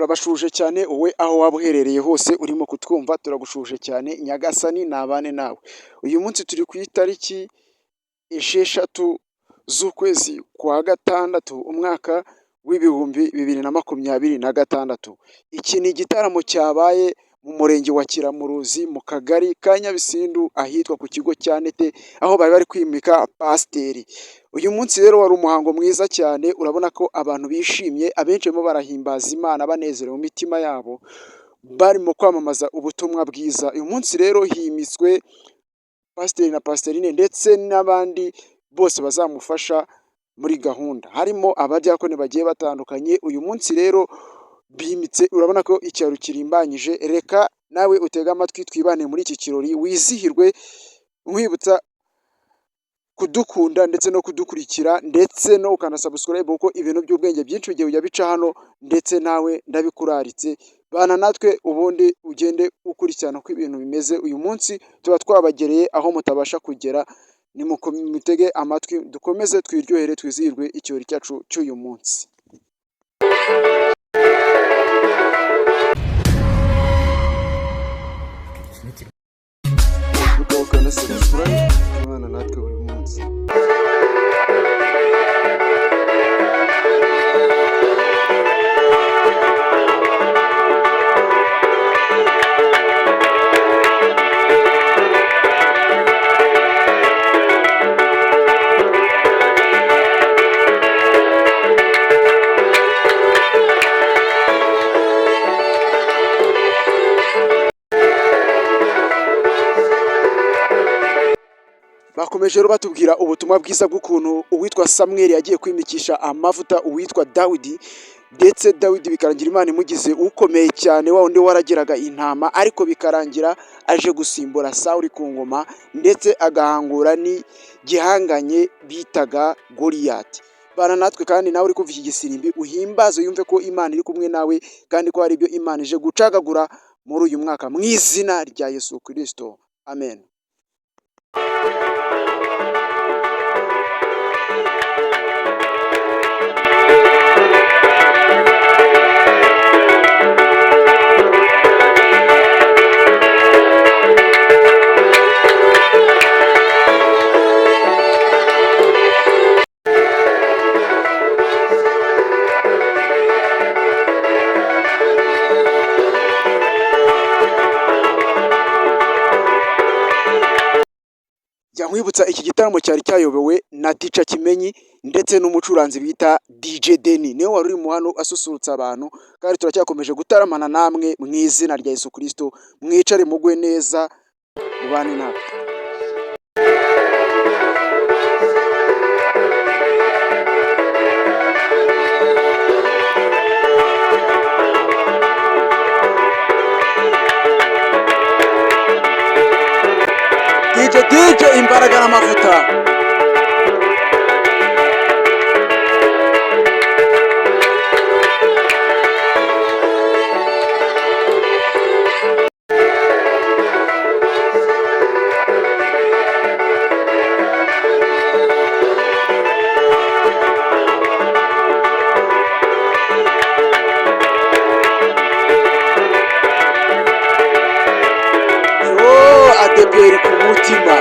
Turabashuje cyane wowe aho waba uherereye hose urimo kutwumva turagushuje cyane, Nyagasani nabane nawe. Uyu munsi turi ku itariki 6 z'ukwezi kwa gatandatu, umwaka w'2026. Iki ni igitaramo cyabaye mu murenge wa Kiramuruzi, mu kagari ka Nyabisindu, ahitwa ku kigo cya Nete, aho bari bari kwimika pasiteri. Uyu munsi rero wari umuhango mwiza cyane, urabona ko abantu bishimye, abenshi barimo barahimbaza Imana banezerewe mu mitima yabo, barimo kwamamaza ubutumwa bwiza. Uyu munsi rero himitswe pasiteri na pasiterine ndetse n'abandi bose bazamufasha muri gahunda, harimo abadiyakoni bagiye batandukanye. Uyu munsi rero bimitse, urabona ko icyaro kirimbanyije. Reka nawe utege amatwi twibane muri iki kirori, wizihirwe, nkwibutsa kudukunda ndetse no kudukurikira ndetse no ukanasubscribe, kuko ibintu by'ubwenge byinshi bigiye bijya bica hano, ndetse nawe ndabikuraritse. Bana natwe ubundi ugende ukurikirana uko ibintu bimeze. Uyu munsi tuba twabagereye aho mutabasha kugera, nimutege amatwi dukomeze twiryohere, twizihirwe ikirori cyacu cy'uyu munsi. Ukaba subscribe, abana natwe buri munsi. Bakomeje rero batubwira ubutumwa bwiza bw'ukuntu uwitwa Samweli yagiye kwimikisha amavuta uwitwa Dawidi, ndetse Dawidi bikarangira Imana imugize ukomeye cyane, wa wundi waragiraga intama, ariko bikarangira aje gusimbura Sawuli ku ngoma, ndetse agahangura n'igihanganye bitaga Goliyati. Bana natwe kandi nawe uri kumva iki gisirimbi, uhimbaze yumve ko Imana iri kumwe nawe, kandi ko hari ibyo Imana ije gucagagura muri uyu mwaka mu izina rya Yesu Kristo, amen. Jya nkwibutsa, iki gitaramo cyari cyayobowe na Tica Kimenyi ndetse n'umucuranzi bita DJ Deni, niwe wari urimo hano asusurutsa abantu, kandi turacyakomeje gutaramana namwe mu izina rya Yesu Kristo. Mwicare mugwe neza, mubane natwe. DJ DJ, imbaraga n'amavuta. Yo, ADEPR ku mutima.